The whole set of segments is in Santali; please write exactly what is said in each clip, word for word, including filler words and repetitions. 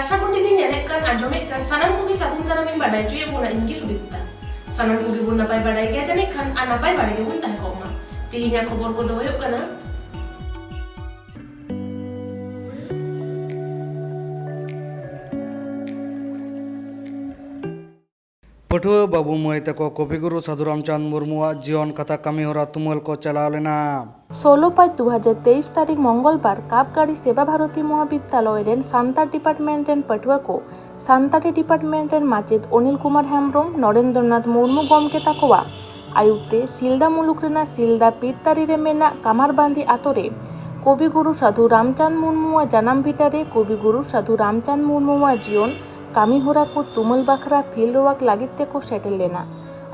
ᱟᱥᱟ ᱠᱚᱨᱮ ᱵᱤᱱ ᱧᱮᱞᱮᱫ ᱠᱟᱱ, ᱟᱸᱡᱚᱢᱮᱫ ᱠᱟᱱ, ᱥᱟᱱᱟᱢ ᱠᱚᱜᱮ ᱥᱟᱹᱜᱩᱱ ᱫᱟᱨᱟᱢᱤᱧ ᱵᱟᱰᱟᱭ ᱦᱚᱪᱚᱭᱮᱫ ᱵᱚᱱᱟ, ᱤᱧ ᱜᱮ ᱥᱩᱫᱤᱯᱛᱟ᱾ ᱥᱟᱱᱟᱢ ᱠᱚᱜᱮ ᱵᱚᱱ ᱱᱟᱯᱟᱭ ᱵᱟᱲᱟᱭ ᱜᱮᱭᱟ ᱡᱟᱹᱱᱤᱡ ᱠᱷᱟᱱ, ᱟᱨ ᱱᱟᱯᱟᱭ ᱵᱟᱲᱟᱭ ᱜᱮᱵᱚᱱ ᱛᱟᱦᱮᱸ ᱠᱚᱜ ᱢᱟ᱾ ᱛᱮᱦᱮᱧᱟᱜ ᱠᱷᱚᱵᱚᱨ ᱠᱚᱫᱚ ᱦᱩᱭᱩᱜ ᱠᱟᱱᱟ, ᱯᱟᱹᱴᱷᱩᱣᱟᱹ ᱵᱟᱹᱵᱩ ᱢᱟᱹᱭ ᱛᱟᱠᱚ ᱠᱚᱵᱤᱜᱩᱨᱩ ᱥᱟᱹᱫᱷᱩ ᱨᱟᱢᱪᱟᱸᱫᱽ ᱢᱩᱨᱢᱩᱣᱟᱜ ᱡᱤᱭᱚᱱ ᱠᱟᱛᱷᱟ ᱠᱟᱹᱢᱤ ᱦᱚᱨᱟ ᱛᱩᱢᱟᱹᱞ ᱠᱚ ᱪᱟᱞᱟᱣ ᱞᱮᱱᱟ᱾ ᱥᱳᱞᱳ ᱯᱟᱸᱪ ᱫᱩ ᱦᱟᱡᱟᱨ ᱛᱮᱭᱤᱥ ᱛᱟᱹᱨᱤᱠᱷ ᱢᱚᱝᱜᱚᱞᱵᱟᱨ ᱠᱟᱯᱜᱟᱲᱤ ᱥᱮᱵᱟ ᱵᱷᱟᱨᱚᱛᱤ ᱢᱚᱦᱟᱵᱤᱫᱽᱭᱟᱞᱚᱭ ᱨᱮᱱ ᱥᱟᱱᱛᱟᱲ ᱰᱤᱯᱟᱨᱴᱢᱮᱱᱴ ᱨᱮᱱ ᱯᱟᱹᱴᱷᱩᱣᱟᱹ ᱠᱚ ᱥᱟᱱᱛᱟᱲᱤ ᱰᱤᱯᱟᱨᱴᱢᱮᱱᱴ ᱨᱮᱱ ᱢᱟᱪᱮᱫ ᱚᱱᱤᱞ ᱠᱩᱢᱟᱨ ᱦᱮᱢᱵᱽᱨᱚᱢ, ᱱᱚᱨᱮᱱᱫᱨᱚᱱᱟᱛᱷ ᱢᱩᱨᱢᱩ ᱜᱚᱢᱠᱮ ᱛᱟᱠᱚᱣᱟᱜ ᱟᱹᱭᱩᱨ ᱛᱮ ᱥᱤᱞᱫᱟ ᱢᱩᱞᱩᱠ ᱨᱮᱱᱟᱜ ᱥᱤᱞᱫᱟ ᱯᱤᱨᱛᱟᱨᱤ ᱨᱮ ᱢᱮᱱᱟᱜ ᱠᱟᱢᱟᱨᱵᱟᱸᱫᱤ ᱟᱛᱳ ᱨᱮ ᱠᱚᱵᱤᱜᱩᱨᱩ ᱥᱟᱹᱫᱷᱩ ᱨᱟᱢᱪᱟᱸᱫᱽ ᱢᱩᱨᱢᱩᱣᱟᱜ ᱡᱟᱱᱟᱢ ᱵᱷᱤᱴᱟᱹ ᱨᱮ ᱠᱚᱵᱤᱜᱩᱨᱩ ᱥᱟᱹᱫᱷᱩ ᱨᱟᱢᱪᱟᱸᱫᱽ ᱢᱩᱨᱢᱩᱣᱟᱜ ᱡᱤᱭᱚᱱ ᱠᱟᱹᱢᱤ ᱦᱚᱨᱟ ᱠᱚ ᱛᱩᱢᱟᱹᱞ ᱵᱟᱠᱷᱨᱟ ᱯᱷᱤᱞᱰ ᱣᱟᱨᱠ ᱞᱟᱹᱜᱤᱫ ᱛᱮᱠᱚ ᱥᱮᱴᱮᱨ ᱞᱮᱱᱟ᱾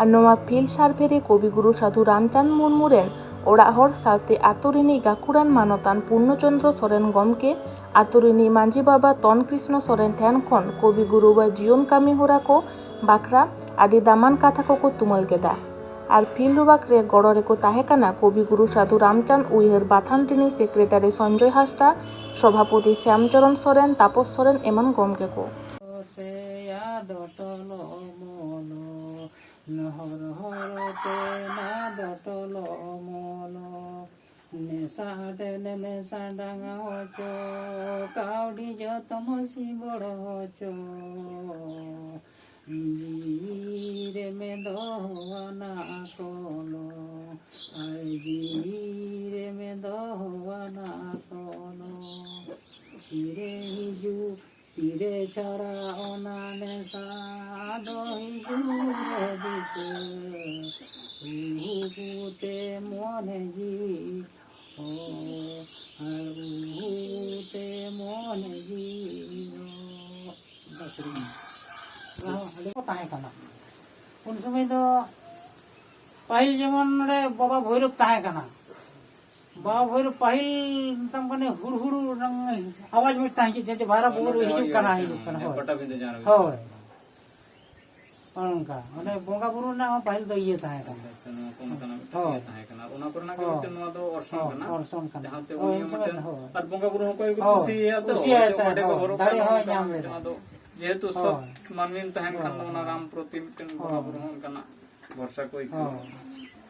ᱟᱨ ᱱᱚᱣᱟ ᱯᱷᱤᱞᱰ ᱥᱟᱨᱵᱷᱮ ᱨᱮ ᱠᱚᱵᱤᱜᱩᱨᱩ ᱥᱟᱹᱫᱷᱩ ᱨᱟᱢᱪᱟᱸᱫᱽ ᱢᱩᱨᱢᱩ ᱨᱮᱱ ᱚᱲᱟᱜ ᱦᱚᱲ ᱥᱟᱶᱛᱮ ᱟᱛᱳ ᱨᱤᱱᱤᱡ ᱜᱟᱹᱠᱷᱩᱲᱟᱱ ᱢᱟᱱᱚᱛᱟᱱ ᱯᱩᱨᱱᱚᱪᱚᱸᱫᱽᱨᱚ ᱥᱚᱨᱮᱱ ᱜᱚᱢᱠᱮ, ᱟᱛᱳ ᱨᱤᱱᱤᱡ ᱢᱟᱹᱡᱷᱤ ᱵᱟᱵᱟ ᱛᱚᱱ ᱠᱨᱤᱥᱱᱚ ᱥᱚᱨᱮᱱ ᱴᱷᱮᱱ ᱠᱷᱚᱱ ᱠᱚᱵᱤᱜᱩᱨᱩᱣᱟᱜ ᱡᱤᱭᱚᱱ ᱠᱟᱹᱢᱤ ᱦᱚᱨᱟ ᱠᱚ ᱵᱟᱠᱷᱨᱟ ᱟᱹᱰᱤ ᱫᱟᱢᱟᱱ ᱠᱟᱛᱷᱟ ᱠᱚᱠᱚ ᱛᱩᱢᱟᱹᱞ ᱠᱮᱫᱟ᱾ ᱟᱨ ᱯᱷᱤᱞᱰ ᱣᱟᱨᱠ ᱨᱮ ᱜᱚᱲᱚ ᱨᱮᱠᱚ ᱛᱟᱦᱮᱸ ᱠᱟᱱᱟ ᱠᱚᱵᱤᱜᱩᱨᱩ ᱥᱟᱹᱫᱷᱩ ᱨᱟᱢᱪᱟᱸᱫᱽ ᱩᱭᱦᱟᱹᱨ ᱵᱟᱛᱷᱟᱱ ᱨᱤᱱᱤᱡ ᱥᱮᱠᱨᱮᱴᱟᱨᱤ ᱥᱚᱧᱡᱚᱭ ᱦᱟᱸᱥᱫᱟ, ᱥᱚᱵᱷᱟᱯᱚᱛᱤ ᱥᱭᱟᱢᱪᱚᱨᱚᱱ ᱥᱚᱨᱮᱱ, ᱛᱟᱯᱚᱥ ᱥᱚᱨᱮᱱ ᱮᱢᱟᱱ ᱜᱚᱢᱠᱮ ᱠᱚ᱾ ᱛᱮᱭᱟ ᱫᱚ ᱴᱚᱞᱚ ᱢᱚᱞᱚ, ᱦᱚᱨ ᱦᱚᱨ ᱛᱮ ᱱᱟ ᱫᱚ ᱴᱚᱞᱚ ᱢᱚᱞᱚ, ᱱᱮᱥᱟ ᱦᱟᱴᱮ ᱱᱮ ᱢᱮᱥᱟ ᱰᱟᱝᱟ ᱦᱚᱪᱚ, ᱠᱟᱹᱣᱰᱤ ᱡᱚᱛᱚᱢ ᱥᱤᱵᱚᱲ ᱦᱚᱪᱚ, ᱡᱤᱣᱤ ᱨᱮ ᱢᱮ ᱫᱚᱦᱚᱣᱟᱱᱟ ᱠᱚᱞᱚ, ᱟᱨ ᱡᱤᱣᱤ ᱨᱮ ᱢᱮ ᱫᱚᱦᱚᱣᱟᱱᱟ ᱠᱚᱞᱚ, ᱛᱤᱨᱮ ᱦᱤᱡᱩᱜ ᱛᱤᱨᱮ ᱪᱷᱟᱲᱟ ᱚᱱᱟ ᱱᱮᱥᱟ ᱫᱚ ᱦᱤᱡᱩᱜ ᱨᱮ ᱫᱤᱥᱟᱹ᱾ ᱩᱦᱩ ᱛᱮ ᱢᱚᱱᱮ ᱡᱤᱣᱤ ᱚ, ᱟᱨ ᱩᱦᱩ ᱛᱮ ᱢᱚᱱᱮ ᱡᱤᱣᱤ ᱚ᱾ ᱚᱱᱟ ᱥᱮᱨᱮᱧ ᱚᱱᱟ ᱦᱚᱸ ᱟᱹᱰᱤ ᱠᱚ ᱛᱟᱦᱮᱸ ᱠᱟᱱᱟ᱾ ᱩᱱ ᱥᱚᱢᱚᱭ ᱫᱚ ᱯᱟᱹᱦᱤᱞ ᱡᱮᱢᱚᱱ ᱱᱚᱰᱮ ᱵᱟᱵᱟ ᱵᱷᱳᱭᱨᱳᱵ ᱛᱟᱦᱮᱸ ᱠᱟᱱᱟ᱾ ᱵᱟᱵᱟ ᱵᱷᱳᱭᱨᱳᱵ ᱯᱟᱹᱦᱤᱞ ᱢᱮᱛᱟᱢ ᱠᱟᱱᱟ ᱦᱩᱲ ᱦᱩᱲ ᱨᱮᱱᱟᱜ ᱟᱣᱟᱡᱽ ᱢᱤᱫᱴᱟᱝ ᱦᱤᱡᱩᱜ, ᱡᱮ ᱵᱷᱟᱭᱨᱟ ᱵᱚᱸᱜᱟ ᱦᱤᱡᱩᱜ ᱠᱟᱱᱟ, ᱦᱤᱡᱩᱜ ᱠᱟᱱᱟ, ᱦᱳᱭ᱾ ᱯᱟᱴᱟᱵᱤᱸᱫᱷᱟᱹ ᱡᱟᱦᱟᱸ ᱨᱮ ᱦᱳᱭ᱾ ᱚᱱᱠᱟ ᱢᱟᱱᱮ ᱵᱚᱸᱜᱟ ᱵᱩᱨᱩ ᱨᱮᱱᱟᱜ ᱦᱚᱸ ᱯᱟᱹᱦᱤᱞ ᱫᱚ ᱤᱭᱟᱹ ᱛᱟᱦᱮᱸ ᱠᱟᱱᱟ᱾ ᱟᱪᱪᱷᱟ, ᱱᱚᱣᱟ ᱠᱚ ᱚᱱᱠᱟᱱᱟᱜ ᱢᱤᱫᱴᱟᱝ ᱦᱳᱭ᱾ ᱤᱭᱟᱹ ᱛᱟᱦᱮᱸ ᱠᱟᱱᱟ᱾ ᱚᱱᱟ ᱠᱚᱨᱮᱱᱟᱜ ᱜᱮ ᱦᱳᱭ᱾ ᱢᱤᱫᱴᱮᱱ ᱱᱚᱣᱟ ᱫᱚ ᱚᱨᱥᱚᱝ ᱦᱳᱭ, ᱠᱟᱱᱟ᱾ ᱚᱨᱥᱚᱝ ᱠᱟᱱᱟ᱾ ᱡᱟᱦᱟᱸᱛᱮ ᱦᱳᱭ, ᱩᱱᱤ ᱦᱚᱸ ᱩᱱ ᱥᱚᱢᱚᱭ ᱢᱤᱫᱴᱮᱱ ᱫᱚ, ᱦᱳᱭ᱾ ᱟᱨ ᱵᱚᱸᱜᱟ ᱵᱩᱨᱩ ᱦᱚᱸ ᱚᱠᱚᱭ ᱜᱮᱠᱚ ᱦᱳᱭ, ᱠᱩᱥᱤᱭᱟᱭᱟ ᱛᱚ, ᱠᱩᱥᱤᱭᱟᱭ ᱚᱸᱰᱮ ᱠᱚ ᱛᱟᱦᱮᱸᱫ, ᱦᱚᱨᱚᱜ ᱦᱳᱭ, ᱫᱟᱲᱮ ᱠᱟᱜᱼᱟ, ᱦᱚᱸᱭ ᱚᱱᱠᱟᱱᱟᱜ ᱧᱟᱢ ᱢᱤᱫᱴᱮᱱ ᱞᱮᱫᱟ᱾ ᱟᱫᱚ ᱡᱮᱦᱮᱛᱩ ᱥᱚᱛ ᱦᱳᱭ᱾ ᱢᱟᱹᱱᱢᱤᱢ ᱛᱟᱦᱮᱱ ᱠᱷᱟᱱ ᱫᱚ ᱦᱳᱭ᱾ ᱚᱱᱟ ᱨᱟᱢ ᱯᱨᱚᱛᱤ ᱢᱤᱫᱴᱮᱱ ᱵᱚᱸᱜᱟ ᱦᱳᱭ᱾ ᱵᱩᱨᱩ ᱦᱚᱸ ᱚᱱᱠᱟᱱᱟᱜ ᱵᱷᱚᱨᱥᱟ ᱠᱚ ᱟᱹᱭᱠᱟᱹᱣᱟ᱾ ᱦᱳᱭ᱾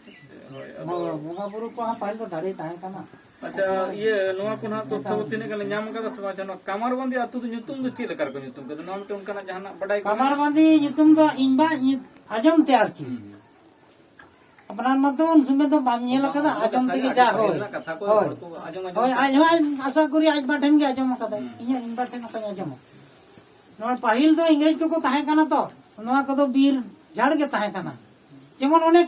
ᱦᱮᱸ, ᱥᱮ? ᱦᱳᱭ, ᱟᱫᱚ ᱦᱳᱭ, ᱵᱚᱸᱜᱟ ᱵᱩᱨᱩ ᱠᱚᱦᱚᱸ ᱯᱟᱹᱦᱤᱞ ᱫᱚ ᱫᱟᱲᱮ ᱛᱟᱦᱮᱸ ᱠᱟᱱᱟ᱾ ᱟᱪᱪᱷᱟ, ᱤᱭᱟᱹ, ᱱᱚᱣᱟ ᱠᱚ ᱱᱟᱦᱟᱜ ᱛᱚᱛᱛᱷᱚ ᱠᱚ ᱛᱤᱱᱟᱹᱜ ᱜᱟᱱ ᱞᱮ ᱧᱟᱢ ᱟᱠᱟᱫᱟ ᱥᱮ ᱵᱟᱝ? ᱟᱪᱪᱷᱟ, ᱱᱚᱣᱟ ᱠᱟᱢᱟᱨᱵᱟᱸᱫᱤ ᱟᱹᱛᱩ ᱫᱚ ᱧᱩᱛᱩᱢ ᱫᱚ ᱪᱮᱫ ᱞᱮᱠᱟ ᱨᱮᱠᱚ ᱧᱩᱛᱩᱢ ᱠᱟᱫᱟ? ᱱᱚᱣᱟ ᱢᱤᱫᱴᱮᱱ ᱚᱱᱠᱟᱱᱟᱜ ᱡᱟᱦᱟᱱᱟᱜ ᱵᱟᱰᱟᱭ ᱠᱚ ᱢᱮᱱᱟᱜᱼᱟ? ᱠᱟᱢᱟᱨᱵᱟᱸᱫᱤ ᱧᱩᱛᱩᱢ ᱫᱚ ᱤᱧ ᱵᱟ ᱤᱧ ᱟᱸᱡᱚᱢ ᱛᱮ ᱟᱨᱠᱤ᱾ ᱦᱩᱸ᱾ ᱟᱯᱱᱟᱨ ᱢᱟᱛᱚ ᱩᱱ ᱥᱚᱢᱚᱭ ᱫᱚ ᱵᱟᱢ ᱧᱮᱞ ᱟᱠᱟᱫᱟ, ᱚᱱᱟ ᱟᱸᱡᱚᱢ ᱠᱟᱛᱷᱟ ᱛᱮᱜᱮ ᱜᱮ ᱡᱟ, ᱟᱹᱰᱤ ᱯᱟᱹᱦᱤᱞ ᱦᱳᱭ᱾ ᱨᱮᱱᱟᱜ ᱠᱟᱛᱷᱟ ᱠᱚ ᱦᱳᱭ᱾ ᱦᱚᱲ ᱠᱚ ᱟᱸᱡᱚᱢ ᱟᱸᱡᱚᱢ ᱦᱳᱭ, ᱛᱮ᱾ ᱟᱸᱡᱚᱢ, ᱟᱸᱡᱚᱢ, ᱟᱥᱟ ᱠᱚᱨᱤ ᱟᱡ ᱵᱟ ᱴᱷᱮᱱ ᱜᱮ ᱟᱸᱡᱚᱢ ᱟᱠᱟᱫᱟᱭ᱾ ᱦᱩᱸ᱾ ᱤᱧᱟᱹᱜ, ᱤᱧ ᱵᱟ ᱴᱷᱮᱱ ᱚᱱᱠᱟᱧ ᱟᱸᱡᱚᱢ ᱟᱠᱟᱫᱟ᱾ ᱱᱚᱣᱟ ᱯᱟᱹᱦᱤᱞ ᱫᱚ ᱤᱝᱨᱮᱡᱽ ᱠᱚᱠᱚ ᱛᱟᱦᱮᱸ ᱠᱟᱱᱟ ᱛᱚ, ᱱᱚᱣᱟ ᱠᱚᱫᱚ ᱵᱤᱨ ᱡᱷᱟᱲ ᱜᱮ ᱛᱟᱦᱮᱸ ᱠᱟᱱᱟ᱾ ᱡᱮᱢᱚᱱ ᱚᱱᱮ,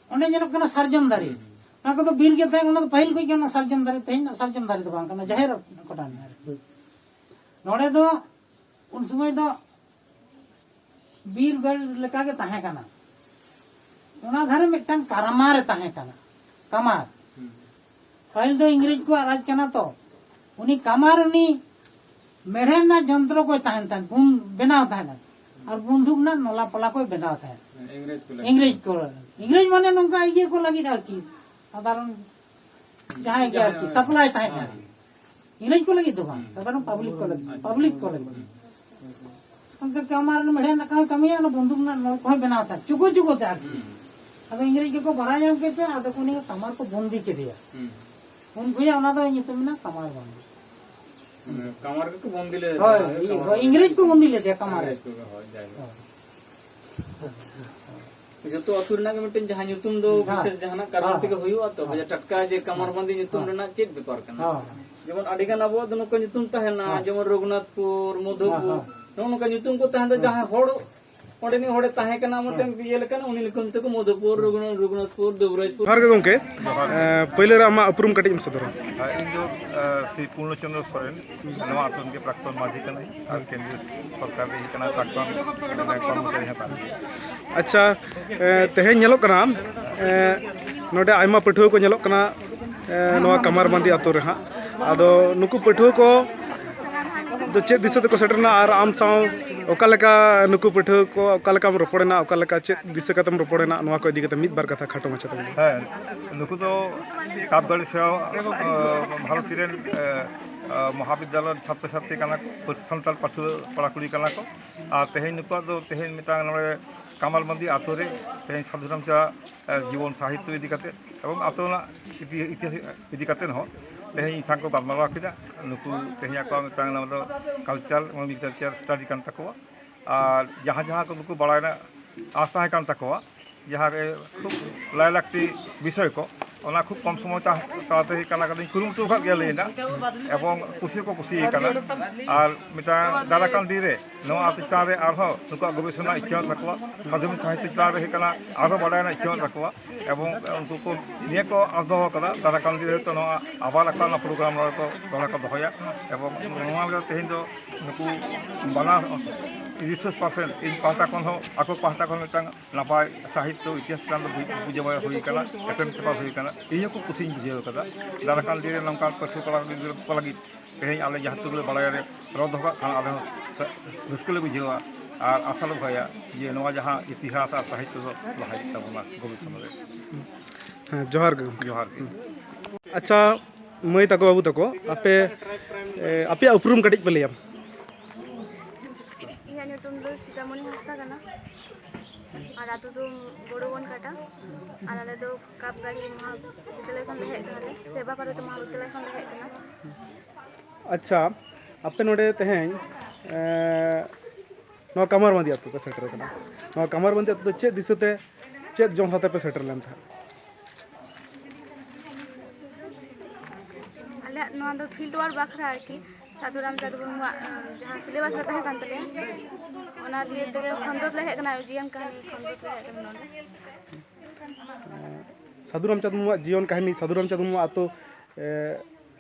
ᱚᱸᱰᱮ ᱧᱮᱞᱚᱜ ᱠᱟᱱᱟ ᱥᱟᱨᱡᱚᱢ ᱫᱟᱨᱮ᱾ ᱦᱩᱸ᱾ ᱚᱱᱟ ᱠᱚᱫᱚ ᱵᱤᱨ ᱜᱮ ᱛᱟᱦᱮᱸ, ᱚᱱᱟ ᱫᱚ ᱯᱟᱹᱦᱤᱞ ᱠᱷᱚᱱ ᱜᱮ ᱚᱱᱟ ᱥᱟᱨᱡᱚᱢ ᱫᱟᱨᱮ, ᱛᱮᱦᱮᱧ ᱫᱚ ᱥᱟᱨᱡᱚᱢ ᱫᱟᱨᱮ ᱫᱚ ᱵᱟᱝ ᱠᱟᱱᱟ, ᱡᱟᱦᱮᱨ ᱠᱚᱴᱟ ᱢᱮᱱᱟᱜᱼᱟ᱾ ᱱᱚᱰᱮ ᱫᱚ ᱩᱱ ᱥᱚᱢᱚᱭ ᱫᱚ ᱵᱤᱨ ᱜᱟᱲ ᱞᱮᱠᱟᱜᱮ ᱛᱟᱦᱮᱸ ᱠᱟᱱᱟ᱾ ᱚᱱᱟ ᱫᱷᱟᱨᱮ ᱢᱤᱫᱴᱟᱝ ᱠᱟᱨᱢᱟᱨᱮ ᱛᱟᱦᱮᱸ ᱠᱟᱱᱟ, ᱠᱟᱢᱟᱨ᱾ ᱦᱩᱸ᱾ ᱯᱟᱹᱦᱤᱞ ᱫᱚ ᱤᱝᱨᱮᱡᱽ ᱠᱚᱣᱟᱜ ᱨᱟᱡᱽ ᱠᱟᱱᱟ ᱛᱚ, ᱩᱱᱤ ᱠᱟᱢᱟᱨ ᱩᱱᱤ ᱢᱮᱲᱦᱮᱫ ᱨᱮᱱᱟᱜ ᱡᱚᱱᱛᱨᱚ ᱠᱚᱭ ᱛᱟᱦᱮᱱ ᱛᱟᱦᱮᱸᱫ, ᱵᱩᱱ-, ᱵᱮᱱᱟᱣ ᱛᱟᱦᱮᱸᱱᱟ᱾ ᱟᱨ ᱵᱚᱱᱫᱷᱩᱠ ᱨᱮᱱᱟᱜ ᱱᱚᱞᱟ ᱯᱚᱞᱟ ᱠᱚᱭ ᱵᱮᱱᱟᱣ ᱛᱟᱦᱮᱸᱫ᱾ ᱤᱝᱨᱮᱡᱽ ᱠᱚ ᱞᱟᱹᱜᱤᱫ᱾ ᱤᱝᱨᱮᱡᱽ ᱠᱚ, ᱤᱝᱨᱮᱡᱽ ᱢᱟᱱᱮ ᱱᱚᱝᱠᱟ ᱤᱭᱟᱹ ᱠᱚ ᱞᱟᱹᱜᱤᱫ ᱟᱨᱠᱤ, ᱥᱟᱫᱷᱟᱨᱚᱱ ᱡᱟᱦᱟᱸᱭ ᱜᱮ ᱟᱨᱠᱤ, ᱦᱮᱸ᱾ ᱥᱟᱯᱞᱟᱭ ᱛᱟᱦᱮᱸᱫ ᱦᱮᱸ᱾ ᱟᱨᱠᱤ᱾ ᱤᱝᱨᱮᱡᱽ ᱠᱚ ᱞᱟᱹᱜᱤᱫ ᱫᱚ ᱵᱟᱝ, ᱦᱩᱸ᱾ ᱥᱟᱫᱷᱟᱨᱚᱱ ᱯᱟᱵᱽᱞᱤᱠ ᱠᱚ ᱞᱟᱹᱜᱤᱫ, ᱦᱩᱸ᱾ ᱯᱟᱵᱽᱞᱤᱠ ᱠᱚ ᱞᱟᱹᱜᱤᱫ᱾ ᱦᱩᱸ᱾ ᱚᱱᱠᱟ ᱠᱟᱢᱟᱨ ᱢᱮᱲᱦᱮᱫ ᱨᱮᱱᱟᱜ ᱠᱟᱹᱢᱤ ᱠᱟᱹᱢᱤᱭᱟ, ᱚᱱᱟ ᱵᱚᱱᱫᱷᱩᱠ ᱨᱮᱱᱟᱜ ᱱᱚᱞ ᱠᱚᱦᱚᱸᱭ ᱵᱮᱱᱟᱣ ᱛᱟᱦᱮᱸᱫ, ᱪᱩᱠᱩ ᱪᱩᱠᱩ ᱛᱮ ᱟᱨᱠᱤ᱾ ᱦᱩᱸ᱾ ᱟᱫᱚ ᱤᱝᱨᱮᱡᱽ ᱜᱮᱠᱚ ᱵᱟᱲᱟᱭ ᱧᱟᱢ ᱠᱮᱫ ᱛᱮ, ᱟᱫᱚ ᱠᱚ ᱩᱱᱤ ᱠᱟᱢᱟᱨ ᱠᱚ ᱵᱚᱱᱫᱤ ᱠᱮᱫᱮᱭᱟ᱾ ᱦᱩᱸ᱾ ᱩᱱ ᱠᱷᱚᱱᱟᱜ ᱚᱱᱟ ᱫᱚ ᱧᱩᱛᱩᱢ ᱮᱱᱟ ᱠᱟᱢᱟᱨ ᱵᱚᱱᱫᱤ᱾ ᱦᱩᱸ, ᱠᱟᱢᱟᱨ ᱜᱮᱠᱚ ᱵᱚᱱᱫᱤ ᱞᱮᱫᱮᱭᱟ᱾ ᱦᱳᱭ, ᱦᱳᱭ, ᱤᱝ-, ᱠᱟᱢᱟᱨ ᱦᱳᱭ, ᱵᱚᱱᱫᱤ᱾ ᱤᱝᱨᱮᱡᱽ ᱠᱚ ᱵᱚᱱᱫᱤ ᱞᱮᱫᱮᱭᱟ ᱠᱟᱢᱟᱨ᱾ ᱤᱝᱨᱮᱡᱽ ᱠᱚ, ᱦᱳᱭ, ᱡᱟᱭᱦᱳᱠ᱾ ᱦᱳᱭ᱾ ᱡᱚᱛᱚ ᱟᱹᱛᱩ ᱨᱮᱱᱟᱜ ᱜᱮ ᱢᱤᱫᱴᱮᱱ ᱡᱟᱦᱟᱸ ᱧᱩᱛᱩᱢ ᱫᱚ ᱦᱮᱸ᱾ ᱵᱤᱥᱮᱥ ᱡᱟᱦᱟᱱᱟᱜ ᱠᱟᱨᱚᱱ ᱦᱮᱸ᱾ ᱛᱮᱜᱮ ᱦᱩᱭᱩᱜᱼᱟ ᱛᱚ, ᱦᱮᱸ᱾ ᱡᱮ ᱴᱟᱴᱠᱟ ᱡᱮ ᱠᱟᱢᱟᱨ ᱦᱮᱸ᱾ ᱵᱟᱸᱫᱤ ᱧᱩᱛᱩᱢ ᱦᱮᱸ᱾ ᱨᱮᱱᱟᱜ ᱪᱮᱫ ᱵᱮᱯᱟᱨ ᱠᱟᱱᱟ? ᱦᱮᱸ᱾ ᱡᱮᱢᱚᱱ ᱟᱹᱰᱤ ᱜᱟᱱ ᱟᱵᱚᱣᱟᱜ ᱫᱚ ᱱᱚᱝᱠᱟ ᱧᱩᱛᱩᱢ ᱛᱟᱦᱮᱱᱟ, ᱦᱮᱸ᱾ ᱡᱮᱢᱚᱱ ᱨᱚᱜᱷᱩᱱᱟᱛᱷᱯᱩᱨ, ᱢᱚᱫᱷᱩᱯᱩᱨ, ᱦᱮᱸ, ᱦᱮᱸ᱾ ᱱᱚᱜᱼᱚ ᱱᱚᱝᱠᱟ ᱧᱩᱛᱩᱢ ᱠᱚ ᱛᱟᱦᱮᱱ ᱫᱚ ᱦᱮᱸ᱾ ᱡᱟᱦᱟᱸᱭ ᱦᱚᱲ ᱚᱸᱰᱮᱱᱤᱡ ᱦᱚᱲᱮ ᱛᱟᱦᱮᱸ ᱠᱟᱱᱟ, ᱢᱤᱫᱴᱮᱱ ᱦᱮᱸ᱾ ᱤᱭᱟᱹ ᱞᱮᱠᱟᱱ, ᱩᱱᱤ ᱧᱩᱛᱩᱢ ᱛᱮᱠᱚ ᱢᱚᱫᱷᱩᱯᱩᱨ, ᱨᱚᱜᱷᱩᱱᱟᱛᱷ-, ᱨᱚᱜᱷᱩᱱᱟᱛᱷᱯᱩᱨ, ᱫᱩᱵᱨᱟᱡᱽᱯᱩᱨ᱾ ᱡᱚᱦᱟᱨ ᱜᱮ ᱜᱚᱢᱠᱮ᱾ ᱡᱚᱦᱟᱨ ᱜᱮ᱾ ᱮᱸ, ᱯᱳᱭᱞᱳ ᱨᱮ ᱟᱢᱟᱜ ᱩᱯᱨᱩᱢ ᱠᱟᱹᱴᱤᱡ ᱮᱢ ᱥᱚᱫᱚᱨᱟ᱾ ᱦᱮᱸ, ᱤᱧ ᱫᱚ, ᱮᱸ, ᱥᱨᱤ ᱯᱩᱨᱱᱚᱪᱚᱱᱫᱨᱚ ᱥᱚᱨᱮᱱ, ᱱᱚᱣᱟ ᱟᱛᱳ ᱨᱮᱱ ᱜᱮ ᱯᱨᱟᱠᱛᱚᱱ ᱢᱟᱹᱡᱷᱤ ᱠᱟᱹᱱᱟᱹᱧ ᱟᱨ ᱠᱮᱱᱫᱨᱤᱭᱚ ᱥᱚᱨᱠᱟᱨ ᱨᱮ ᱦᱮᱡ ᱠᱟᱱᱟ, ᱯᱨᱟᱠᱛᱚᱱ, ᱢᱟᱱᱮ, ᱠᱚᱨᱢᱚᱪᱟᱨᱤ ᱦᱚᱸ ᱠᱟᱱ ᱜᱮᱭᱟ᱾ ᱟᱪᱪᱷᱟ, ᱮᱸ, ᱛᱮᱦᱮᱧ ᱧᱮᱞᱚᱜ ᱠᱟᱱᱟ, ᱮᱸ, ᱱᱚᱰᱮ ᱟᱭᱢᱟ ᱯᱟᱹᱴᱷᱩᱣᱟᱹ ᱠᱚ ᱧᱮᱞᱚᱜ ᱠᱟᱱᱟ, ᱮᱸ, ᱱᱚᱣᱟ ᱠᱟᱢᱟᱨᱵᱟᱸᱫᱤ ᱟᱛᱳ ᱨᱮ ᱦᱟᱸᱜ᱾ ᱟᱫᱚ ᱱᱩᱠᱩ ᱯᱟᱹᱴᱷᱩᱣᱟᱹ ᱠᱚ ᱪᱮᱫ ᱫᱤᱥᱟᱹ ᱛᱮᱠᱚ ᱥᱮᱴᱮᱨᱮᱱᱟ ᱟᱨ ᱟᱢ ᱥᱟᱶ ᱚᱠᱟ ᱞᱮᱠᱟ ᱱᱩᱠᱩ ᱯᱟᱹᱴᱷᱩᱣᱟᱹ ᱠᱚ ᱚᱠᱟ ᱞᱮᱠᱟᱢ ᱨᱚᱯᱚᱲᱮᱱᱟ, ᱚᱠᱟ ᱞᱮᱠᱟ ᱪᱮᱫ ᱫᱤᱥᱟᱹ ᱠᱟᱛᱮᱢ ᱨᱚᱯᱚᱲᱮᱱᱟ, ᱱᱚᱣᱟ ᱠᱚ ᱤᱫᱤ ᱠᱟᱛᱮ ᱢᱤᱫ ᱵᱟᱨ ᱠᱟᱛᱷᱟ ᱠᱷᱟᱴᱚ ᱢᱟᱪᱷᱟ ᱛᱮ ᱞᱟᱹᱭ ᱢᱮ᱾ ᱦᱮᱸ, ᱱᱩᱠᱩ ᱫᱚ ᱠᱟᱯᱜᱟᱲᱤ ᱥᱮ ᱵᱷᱟᱨᱚᱛᱤ ᱨᱮᱱ ᱢᱚᱦᱟᱵᱤᱫᱽᱫᱟᱞᱚᱭ ᱪᱷᱟᱛᱨᱚ ᱪᱷᱟᱛᱨᱤ ᱠᱟᱱᱟ ᱠᱚ, ᱥᱟᱱᱛᱟᱲ ᱯᱟᱹᱴᱷᱩᱣᱟᱹ ᱠᱚᱲᱟ ᱠᱩᱲᱤ ᱠᱟᱱᱟ ᱠᱚ᱾ ᱟᱨ ᱛᱮᱦᱮᱧ ᱱᱩᱠᱩᱣᱟᱜ ᱫᱚ ᱛᱮᱦᱮᱧ ᱢᱤᱫᱴᱟᱝ ᱱᱚᱰᱮ ᱠᱟᱢᱟᱞᱵᱟᱱᱫᱤ ᱟᱛᱳ ᱨᱮ ᱛᱮᱦᱮᱧ ᱥᱟᱹᱫᱷᱩ ᱨᱟᱢᱪᱟᱸᱫᱽ ᱡᱤᱵᱚᱱ ᱥᱟᱦᱤᱛᱛᱚ ᱤᱫᱤ ᱠᱟᱛᱮ ᱮᱵᱚᱝ ᱟᱛᱳ ᱨᱮᱱᱟᱜ ᱤᱛᱤᱦᱟᱥ ᱤᱫᱤ ᱠᱟᱛᱮ ᱦᱚᱸ ᱛᱮᱦᱮᱧ ᱤᱧ ᱥᱟᱶ ᱠᱚ ᱜᱟᱞᱢᱟᱨᱟᱣ ᱠᱮᱫᱟ᱾ ᱱᱩᱠᱩ ᱛᱮᱦᱮᱧ ᱟᱠᱚᱣᱟᱜ ᱢᱤᱫᱴᱟᱝ ᱱᱚᱣᱟ ᱫᱚ ᱠᱟᱞᱪᱟᱨ ᱮᱵᱚᱝ ᱞᱤᱴᱟᱨᱮᱪᱟᱨ ᱥᱴᱟᱰᱤ ᱠᱟᱱ ᱛᱟᱠᱚᱣᱟ᱾ ᱟᱨ ᱡᱟᱦᱟᱸ ᱡᱟᱦᱟᱸ ᱠᱚ ᱱᱩᱠᱩ ᱵᱟᱲᱟᱭ ᱨᱮᱱᱟᱜ ᱟᱥ ᱛᱟᱦᱮᱸ ᱠᱟᱱ ᱛᱟᱠᱚᱣᱟ, ᱡᱟᱦᱟᱸ ᱨᱮ ᱠᱷᱩᱵ ᱞᱟᱭᱞᱟᱠᱛᱤ ᱵᱤᱥᱚᱭ ᱠᱚ, ᱚᱱᱟ ᱠᱷᱩᱵ ᱠᱚᱢ ᱥᱚᱢᱚᱭ ᱛᱟᱲᱟᱛᱟᱲᱤ ᱠᱟᱱᱟ ᱠᱟᱛᱮᱧ ᱠᱩᱨᱩᱢᱩᱴᱩ ᱟᱠᱟᱫ ᱜᱮᱭᱟ ᱞᱟᱹᱭ ᱨᱮᱱᱟᱜ, ᱮᱵᱚᱝ ᱠᱩᱥᱤ ᱠᱚ ᱠᱩᱥᱤ ᱟᱠᱟᱱᱟ᱾ ᱟᱨ ᱢᱤᱫᱴᱟᱝ ᱫᱟᱨᱟᱭ ᱠᱟᱱ ᱫᱤᱱ ᱨᱮ ᱱᱚᱣᱟ ᱟᱛᱳ ᱪᱮᱛᱟᱱ ᱨᱮ ᱟᱨᱦᱚᱸ ᱱᱩᱠᱩᱣᱟᱜ ᱜᱚᱵᱮᱥᱚᱱᱟ ᱤᱪᱪᱷᱟᱹ ᱢᱮᱱᱟᱜ ᱛᱟᱠᱚᱣᱟ, ᱥᱟᱫᱷᱩ ᱥᱟᱦᱤᱛᱛᱚ ᱪᱮᱛᱟᱱ ᱨᱮ ᱦᱩᱭᱩᱜ ᱠᱟᱱᱟ ᱟᱨᱦᱚᱸ ᱵᱟᱰᱟᱭ ᱨᱮᱱᱟᱜ ᱤᱪᱪᱷᱟᱹ ᱢᱮᱱᱟᱜ ᱛᱟᱠᱚᱣᱟ᱾ ᱮᱵᱚᱝ ᱩᱱᱠᱩ ᱠᱚ ᱱᱤᱭᱟᱹ ᱠᱚ ᱟᱥ ᱫᱚᱦᱚ ᱠᱟᱫᱟ, ᱫᱟᱨᱟᱭ ᱠᱟᱱ ᱫᱤᱱ ᱨᱮ ᱦᱚᱭᱛᱳ ᱱᱚᱣᱟ ᱟᱵᱟᱨ ᱟᱠᱚᱣᱟᱜ ᱚᱱᱟ ᱯᱨᱳᱜᱨᱟᱢ ᱱᱚᱰᱮ ᱠᱚ ᱱᱚᱰᱮ ᱠᱚ ᱫᱚᱦᱚᱭᱟ᱾ ᱮᱵᱚᱝ ᱱᱚᱣᱟ ᱨᱮ ᱛᱮᱦᱮᱧ ᱫᱚ ᱱᱩᱠᱩ ᱵᱟᱱᱟᱨ ᱨᱤᱥᱳᱨᱥ ᱯᱟᱨᱥᱮᱱ ᱤᱧ ᱯᱟᱦᱴᱟ ᱠᱷᱚᱱ ᱦᱚᱸ ᱟᱠᱚ ᱯᱟᱦᱴᱟ ᱠᱷᱚᱱ ᱢᱤᱫᱴᱟᱝ ᱱᱟᱯᱟᱭ ᱥᱟᱦᱤᱛᱛᱚ ᱤᱛᱤᱦᱟᱥ ᱪᱮᱛᱟᱱ ᱫᱚ ᱵᱩᱡᱷᱟᱹᱣ ᱦᱩᱭ ᱟᱠᱟᱱᱟ, ᱮᱯᱮᱢ ᱪᱟᱯᱟᱞ ᱦᱩᱭ ᱟᱠᱟᱱᱟ᱾ ᱤᱧ ᱦᱚᱸ ᱠᱷᱩᱵ ᱠᱩᱥᱤᱧ ᱵᱩᱡᱷᱟᱹᱣ ᱟᱠᱟᱫᱟ᱾ ᱫᱟᱨᱟᱭ ᱠᱟᱱ ᱫᱤᱱ ᱨᱮ ᱱᱚᱝᱠᱟᱱ ᱯᱟᱹᱴᱷᱩᱣᱟᱹ ᱠᱚᱲᱟ ᱠᱩᱲᱤ ᱜᱤᱫᱽᱨᱟᱹ ᱠᱚ ᱞᱟᱹᱜᱤᱫ ᱛᱮᱦᱮᱧ ᱟᱞᱮ ᱡᱟᱦᱟᱸ ᱴᱩᱠᱩ ᱞᱮ ᱵᱟᱲᱟᱭᱟ ᱨᱮ ᱨᱚᱲ ᱫᱚᱦᱚ ᱠᱟᱜ ᱠᱷᱟᱱ ᱟᱞᱮ ᱦᱚᱸ ᱨᱟᱹᱥᱠᱟᱹ ᱞᱮ ᱵᱩᱡᱷᱟᱹᱣᱟ᱾ ᱟᱨ ᱟᱥᱟ ᱞᱮ ᱫᱚᱦᱚᱭᱟ ᱡᱮ ᱱᱚᱣᱟ ᱡᱟᱦᱟᱸ ᱤᱛᱤᱦᱟᱥ ᱟᱨ ᱥᱟᱦᱤᱛᱛᱚ ᱫᱚ ᱞᱟᱦᱟ ᱤᱫᱤᱜ ᱛᱟᱵᱚᱱᱟ ᱵᱷᱚᱵᱤᱥᱥᱚᱛ ᱨᱮ᱾ ᱦᱮᱸ, ᱡᱚᱦᱟᱨ ᱜᱮ ᱜᱚᱢᱠᱮ᱾ ᱟᱪᱪᱷᱟ, ᱢᱟᱹᱭ ᱛᱟᱠᱚ ᱵᱟᱹᱵᱩ ᱛᱟᱠᱚ, ᱟᱯᱮ ᱮ, ᱟᱯᱮᱭᱟᱜ ᱩᱯᱨᱩᱢ ᱠᱟᱹᱴᱤᱡ ᱯᱮ ᱞᱟᱹᱭᱟ᱾ ᱤᱧᱟᱹᱜ ᱧᱩᱛᱩᱢ ᱫᱚ ᱥᱤᱛᱟᱢᱚᱱᱤ ᱦᱟᱸᱥᱫᱟ ᱠᱟᱱᱟ᱾ ᱟᱨ ᱟᱹᱛᱩ ᱫᱚ ᱵᱳᱲᱳᱵᱚᱱ ᱠᱟᱴᱟ᱾ ᱟᱨ ᱟᱞᱮ ᱫᱚ ᱠᱟᱯᱜᱟᱲᱤ ᱢᱚᱦᱟ ᱵᱤᱫᱽᱫᱟᱞᱚᱭ ᱠᱷᱚᱱ ᱞᱮ ᱦᱮᱡ ᱠᱟᱱᱟᱞᱮ, ᱥᱮᱵᱟ ᱵᱷᱟᱨᱚᱛᱤ ᱢᱚᱦᱟ ᱵᱤᱫᱽᱫᱟᱞᱚᱭ ᱠᱷᱚᱱ ᱞᱮ ᱦᱮᱡ ᱠᱟᱱᱟ᱾ ᱟᱪᱪᱷᱟ, ᱟᱯᱮ ᱱᱚᱰᱮ ᱛᱮᱦᱮᱧ ᱮ, ᱱᱚᱣᱟ ᱠᱟᱢᱟᱨᱵᱟᱸᱫᱤ ᱟᱹᱛᱩ ᱯᱮ ᱥᱮᱴᱮᱨ ᱟᱠᱟᱱᱟ᱾ ᱱᱚᱣᱟ ᱠᱟᱢᱟᱨᱵᱟᱸᱫᱤ ᱟᱹᱛᱩ ᱫᱚ ᱪᱮᱫ ᱫᱤᱥᱟᱹᱛᱮ, ᱪᱮᱫ ᱡᱚᱢ ᱥᱟᱛᱮ ᱯᱮ ᱥᱮᱴᱮᱨ ᱞᱮᱱ ᱛᱟᱦᱮᱸᱫ? ᱟᱞᱮᱭᱟᱜ ᱱᱚᱣᱟ ᱫᱚ ᱯᱷᱤᱞᱰ ᱳᱣᱟᱨᱠ ᱵᱟᱠᱷᱨᱟ ᱟᱨᱠᱤ, ᱥᱟᱹᱫᱷᱩ ᱨᱟᱢᱪᱟᱸᱫᱽ ᱢᱩᱨᱢᱩᱣᱟᱜ ᱡᱟᱦᱟᱸ ᱥᱤᱞᱮᱵᱟᱥ ᱨᱮ ᱛᱟᱦᱮᱸ ᱠᱟᱱ ᱛᱟᱞᱮᱭᱟ, ᱚᱱᱟ ᱫᱤᱭᱮ ᱛᱮᱜᱮ ᱠᱷᱚᱸᱫᱽᱨᱚᱸᱫᱽ ᱞᱮ ᱦᱮᱡ ᱟᱠᱟᱱᱟ, ᱡᱤᱭᱚᱱ ᱠᱟᱹᱦᱱᱤ ᱠᱷᱚᱸᱫᱽᱨᱚᱸᱫᱽ ᱞᱮ ᱦᱮᱡ ᱟᱠᱟᱱᱟ ᱱᱚᱰᱮ᱾ ᱥᱟᱹᱫᱷᱩ ᱨᱟᱢᱪᱟᱸᱫᱽ ᱢᱩᱨᱢᱩᱣᱟᱜ ᱡᱤᱭᱚᱱ ᱠᱟᱹᱦᱱᱤ, ᱥᱟᱹᱫᱷᱩ ᱨᱟᱢᱪᱟᱸᱫᱽ ᱢᱩᱨᱢᱩᱣᱟᱜ ᱟᱹᱛᱩ, ᱮ,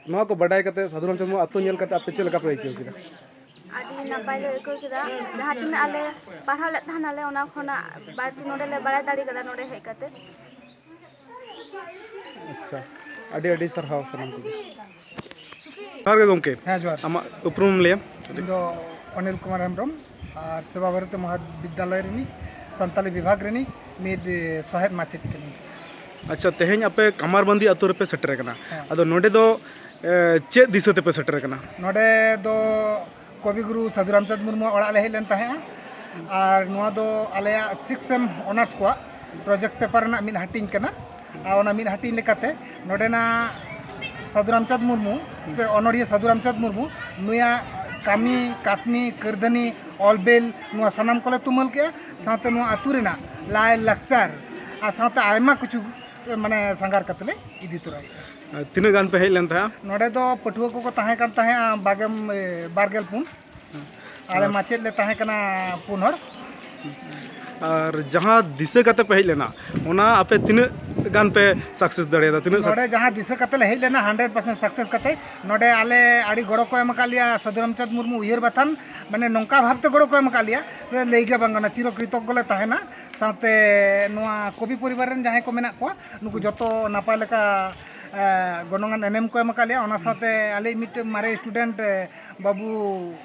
ᱱᱚᱣᱟ ᱠᱚ ᱵᱟᱰᱟᱭ ᱠᱟᱛᱮ, ᱥᱟᱹᱫᱷᱩ ᱨᱟᱢᱪᱟᱸᱫᱽ ᱢᱩᱨᱢᱩᱣᱟᱜ ᱟᱹᱛᱩ ᱧᱮᱞ ᱠᱟᱛᱮ ᱟᱯᱮ ᱪᱮᱫ ᱞᱮᱠᱟ ᱯᱮ ᱟᱹᱭᱠᱟᱹᱣ ᱠᱮᱫᱟ? ᱟᱹᱰᱤ ᱱᱟᱯᱟᱭ ᱞᱮ ᱟᱹᱭᱠᱟᱹᱣ ᱠᱮᱫᱟ᱾ ᱡᱟᱦᱟᱸ ᱛᱤᱱᱟᱹᱜ ᱟᱞᱮ ᱯᱟᱲᱦᱟᱣ ᱞᱮᱫ ᱛᱟᱦᱮᱱᱟᱞᱮ, ᱚᱱᱟ ᱠᱷᱚᱱᱟᱜ ᱵᱟᱹᱲᱛᱤ ᱱᱚᱰᱮ ᱞᱮ ᱵᱟᱲᱟᱭ ᱫᱟᱲᱮ ᱠᱟᱫᱟ ᱱᱚᱰᱮ ᱦᱮᱡ ᱠᱟᱛᱮ᱾ ᱟᱪᱪᱷᱟ, ᱟᱹᱰᱤ ᱟᱹᱰᱤ ᱥᱟᱨᱦᱟᱣ ᱥᱟᱱᱟᱢ ᱠᱚᱜᱮ᱾ ᱡᱚᱦᱟᱨ ᱜᱮ ᱜᱚᱢᱠᱮ᱾ ᱦᱮᱸ, ᱡᱚᱦᱟᱨ᱾ ᱟᱢᱟᱜ ᱩᱯᱨᱩᱢ ᱞᱟᱹᱭᱟᱢ? ᱤᱧ ᱫᱚ ᱚᱱᱤᱞ ᱠᱩᱢᱟᱨ ᱦᱮᱢᱵᱨᱚᱢ ᱟᱨ ᱥᱮᱵᱟ ᱵᱷᱟᱨᱚᱛᱤ ᱢᱚᱦᱟᱵᱤᱫᱽᱫᱟᱞᱚᱭ ᱨᱤᱱᱤᱡ ᱥᱟᱱᱛᱟᱞᱤ ᱵᱤᱵᱷᱟᱜᱽ ᱨᱤᱱᱤᱡ ᱢᱤᱫ ᱥᱚᱦᱮᱫ ᱢᱟᱪᱮᱫ ᱠᱟᱹᱱᱟᱹᱧ᱾ ᱟᱪᱪᱷᱟ, ᱛᱮᱦᱮᱧ ᱟᱯᱮ ᱠᱟᱢᱟᱨᱵᱟᱸᱫᱤ ᱟᱛᱳ ᱨᱮᱯᱮ ᱥᱮᱴᱮᱨ ᱟᱠᱟᱱᱟ᱾ ᱦᱮᱸ᱾ ᱟᱫᱚ ᱱᱚᱰᱮ ᱫᱚ ᱮ, ᱪᱮᱫ ᱫᱤᱥᱟᱹ ᱛᱮᱯᱮ ᱥᱮᱴᱮᱨ ᱟᱠᱟᱱᱟ? ᱱᱚᱰᱮ ᱫᱚ ᱠᱚᱵᱤᱜᱩᱨᱩ ᱥᱟᱹᱫᱷᱩ ᱨᱟᱢᱪᱟᱸᱫᱽ ᱢᱩᱨᱢᱩᱣᱟᱜ ᱚᱲᱟᱜ ᱞᱮ ᱦᱮᱡ ᱞᱮᱱ ᱛᱟᱦᱮᱸᱜᱼᱟ᱾ ᱟᱨ ᱱᱚᱣᱟ ᱫᱚ ᱟᱞᱮᱭᱟᱜ ᱥᱤᱠᱥ ᱥᱮᱢ ᱚᱱᱟᱨᱥ ᱠᱚᱣᱟᱜ ᱯᱨᱚᱡᱮᱠᱴ ᱯᱮᱯᱟᱨ ᱨᱮᱱᱟᱜ ᱢᱤᱫ ᱦᱟᱹᱴᱤᱧ ᱠᱟᱱᱟ᱾ ᱟᱨ ᱚᱱᱟ ᱢᱤᱫ ᱦᱟᱹᱴᱤᱧ ᱞᱮᱠᱟᱛᱮ ᱱᱚᱰᱮᱱᱟᱜ ᱥᱟᱹᱫᱷᱩ ᱨᱟᱢᱪᱟᱸᱫᱽ ᱢᱩᱨᱢᱩ ᱥᱮ ᱚᱱᱚᱲᱦᱤᱭᱟᱹ ᱥᱟᱹᱫᱷᱩ ᱨᱟᱢᱪᱟᱸᱫᱽ ᱢᱩᱨᱢᱩ ᱱᱩᱭᱟᱜ ᱠᱟᱹᱢᱤ, ᱠᱟᱹᱥᱱᱤ, ᱠᱟᱹᱨᱫᱷᱟᱹᱱᱤ, ᱚᱞ ᱵᱮᱞ, ᱱᱚᱣᱟ ᱥᱟᱱᱟᱢ ᱠᱚᱞᱮ ᱛᱩᱢᱟᱹᱞ ᱠᱮᱜᱼᱟ᱾ ᱥᱟᱶᱛᱮ ᱱᱚᱣᱟ ᱟᱹᱛᱩ ᱨᱮᱱᱟᱜ ᱞᱟᱭ ᱞᱟᱠᱪᱟᱨ ᱟᱨ ᱥᱟᱶᱛᱮ ᱟᱭᱢᱟ ᱠᱤᱪᱷᱩ ᱢᱟᱱᱮ ᱥᱟᱸᱜᱷᱟᱨ ᱠᱟᱛᱮ ᱞᱮ ᱤᱫᱤ ᱛᱚᱨᱟᱭᱮᱫᱼᱟ᱾ ᱛᱤᱱᱟᱹᱜ ᱜᱟᱱ ᱯᱮ ᱦᱮᱡ ᱞᱮᱱ ᱛᱟᱦᱮᱸᱫᱼᱟ? ᱱᱚᱰᱮ ᱫᱚ ᱯᱟᱹᱴᱷᱩᱣᱟᱹ ᱠᱚᱠᱚ ᱛᱟᱦᱮᱸ ᱠᱟᱱ ᱛᱟᱦᱮᱸᱫᱼᱟ ᱵᱟᱜᱮ, ᱮ, ᱵᱟᱨᱜᱮᱞ ᱯᱩᱱ᱾ ᱟᱞᱮ ᱢᱟᱪᱮᱫ ᱞᱮ ᱛᱟᱦᱮᱸ ᱠᱟᱱᱟ ᱯᱩᱱ ᱦᱚᱲ᱾ ᱟᱨ ᱡᱟᱦᱟᱸ ᱫᱤᱥᱟᱹ ᱠᱟᱛᱮ ᱯᱮ ᱦᱮᱡ ᱞᱮᱱᱟ, ᱚᱱᱟ ᱟᱯᱮ ᱛᱤᱱᱟᱹᱜ ᱜᱟᱱ ᱯᱮ ᱥᱟᱠᱥᱮᱥ ᱫᱟᱲᱮᱭᱟᱫᱟ? ᱛᱤᱱᱟᱹᱜ ᱱᱚᱰᱮ success? ᱡᱟᱦᱟᱸ ᱫᱤᱥᱟᱹ ᱠᱟᱛᱮ ᱞᱮ ᱦᱮᱡ ᱞᱮᱱᱟ, ᱦᱟᱱᱰᱨᱮᱰ ᱯᱟᱨᱥᱮᱱᱴ ᱥᱟᱠᱥᱮᱥ ᱠᱟᱛᱮ᱾ ᱱᱚᱰᱮ ᱟᱞᱮ ᱟᱹᱰᱤ ᱜᱚᱲᱚ ᱠᱚ ᱮᱢ ᱟᱠᱟᱫ ᱞᱮᱭᱟ ᱥᱟᱹᱫᱷᱩ ᱨᱟᱢᱪᱟᱸᱫᱽ ᱢᱩᱨᱢᱩ ᱩᱭᱦᱟᱹᱨ ᱵᱟᱛᱷᱟᱱ, ᱢᱟᱱᱮ ᱱᱚᱝᱠᱟ ᱵᱷᱟᱵᱽᱛᱮ ᱜᱚᱲᱚ ᱠᱚ ᱮᱢ ᱟᱠᱟᱫ ᱞᱮᱭᱟ, ᱥᱮ ᱞᱟᱹᱭ ᱜᱮ ᱵᱟᱝ ᱜᱟᱱᱚᱜᱼᱟ, ᱪᱤᱨᱚ ᱠᱨᱤᱛᱚᱜᱽᱜᱚ ᱞᱮ ᱛᱟᱦᱮᱱᱟ᱾ ᱥᱟᱶᱛᱮ ᱱᱚᱣᱟ ᱠᱚᱵᱤ ᱯᱚᱨᱤᱵᱟᱨ ᱨᱮᱱ ᱡᱟᱦᱟᱸᱭ ᱠᱚ ᱢᱮᱱᱟᱜ ᱠᱚᱣᱟ, ᱱᱩᱠᱩ ᱡᱚᱛᱚ ᱱᱟᱯᱟᱭ ᱞᱮᱠᱟ, ᱮ, ᱜᱚᱱᱚᱝᱟᱱ ᱮᱱᱮᱢ ᱠᱚ ᱮᱢ ᱟᱠᱟᱫ ᱞᱮᱭᱟ᱾ ᱚᱱᱟ ᱥᱟᱶᱛᱮ ᱟᱞᱮ ᱢᱤᱫᱴᱮᱱ ᱢᱟᱨᱮ ᱥᱴᱩᱰᱮᱱᱴ, ᱮ, ᱵᱟᱹᱵᱩ,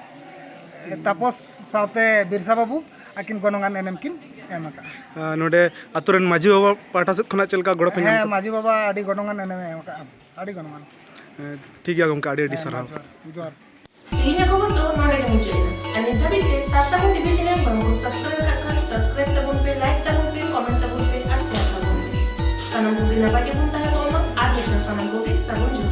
ᱮ, ᱛᱟᱯᱚᱥ ᱥᱟᱶᱛᱮ ᱵᱤᱨᱥᱟ ᱵᱟᱹᱵᱩ ᱟᱹᱠᱤᱱ ᱜᱚᱱᱚᱝᱟᱱ ᱮᱱᱮᱢ ᱠᱤᱱ ᱮᱢ ᱟᱠᱟᱫᱼᱟ᱾ ᱟᱨ ᱱᱚᱰᱮ ᱟᱛᱳ ᱨᱮᱱ ᱢᱟᱹᱡᱷᱤ ᱵᱟᱵᱟ ᱯᱟᱦᱴᱟ ᱥᱮᱫ ᱠᱷᱚᱱᱟᱜ ᱪᱮᱫ ᱞᱮᱠᱟ ᱜᱚᱲᱚ ᱯᱮ ᱧᱟᱢ ᱦᱮᱸ, ᱠᱮᱫᱟ? ᱢᱟᱹᱡᱷᱤ ᱵᱟᱵᱟ ᱟᱹᱰᱤ ᱜᱚᱱᱚᱝᱟᱱ ᱮᱱᱮᱢᱮ ᱮᱢ ᱟᱠᱟᱫᱼᱟ, ᱟᱹᱰᱤ ᱜᱚᱱᱚᱝᱟᱱ᱾ ᱦᱮᱸ, ᱴᱷᱤᱠ ᱜᱮᱭᱟ ᱜᱚᱢᱠᱮ, ᱟᱹᱰᱤ ᱟᱹᱰᱤ ᱦᱮᱸ, ᱥᱟᱨᱦᱟᱣ᱾ ᱡᱚᱦᱟᱨ, ᱡᱚᱦᱟᱨ᱾ ᱛᱮᱦᱮᱧᱟᱜ ᱠᱷᱚᱵᱚᱨ ᱫᱚ ᱱᱚᱰᱮ ᱜᱮ ᱢᱩᱪᱟᱹᱫ ᱮᱱᱟ᱾ ᱟᱨ ᱱᱤᱛ ᱫᱷᱟᱹᱵᱤᱡ ᱛᱮ ᱥᱟᱨᱥᱟᱜᱩᱱ ᱴᱤᱵᱷᱤ ᱪᱮᱱᱮᱞ ᱵᱟᱝ ᱵᱚᱱ ᱥᱟᱵᱥᱠᱨᱟᱭᱤᱵ ᱟᱠᱟᱫ ᱠᱷᱟᱱ ᱥᱟᱵᱥᱠᱨᱟᱭᱤᱵ ᱛᱟᱵᱚᱱ ᱯᱮ, ᱞᱟᱭᱤᱠ ᱛᱟᱵᱚᱱ ᱯᱮ, ᱠᱚᱢᱮᱱᱴ ᱛᱟᱵᱚᱱ ᱯᱮ ᱟᱨ ᱥᱮᱭᱟᱨ ᱛᱟᱵᱚᱱ ᱯᱮ᱾ ᱥᱟᱱᱟᱢ ᱠᱚᱜᱮ ᱱᱟᱯᱟᱭ ᱜᱮᱵᱚᱱ ᱛᱟᱦᱮᱸ ᱠᱚᱜ ᱢᱟ ᱟᱨ ᱢᱤᱫᱴᱟᱝ ᱥᱟᱱᱟᱢ ᱠᱚᱜᱮ ᱥᱟᱹᱜᱩᱱ ᱡᱚᱦᱟᱨ᱾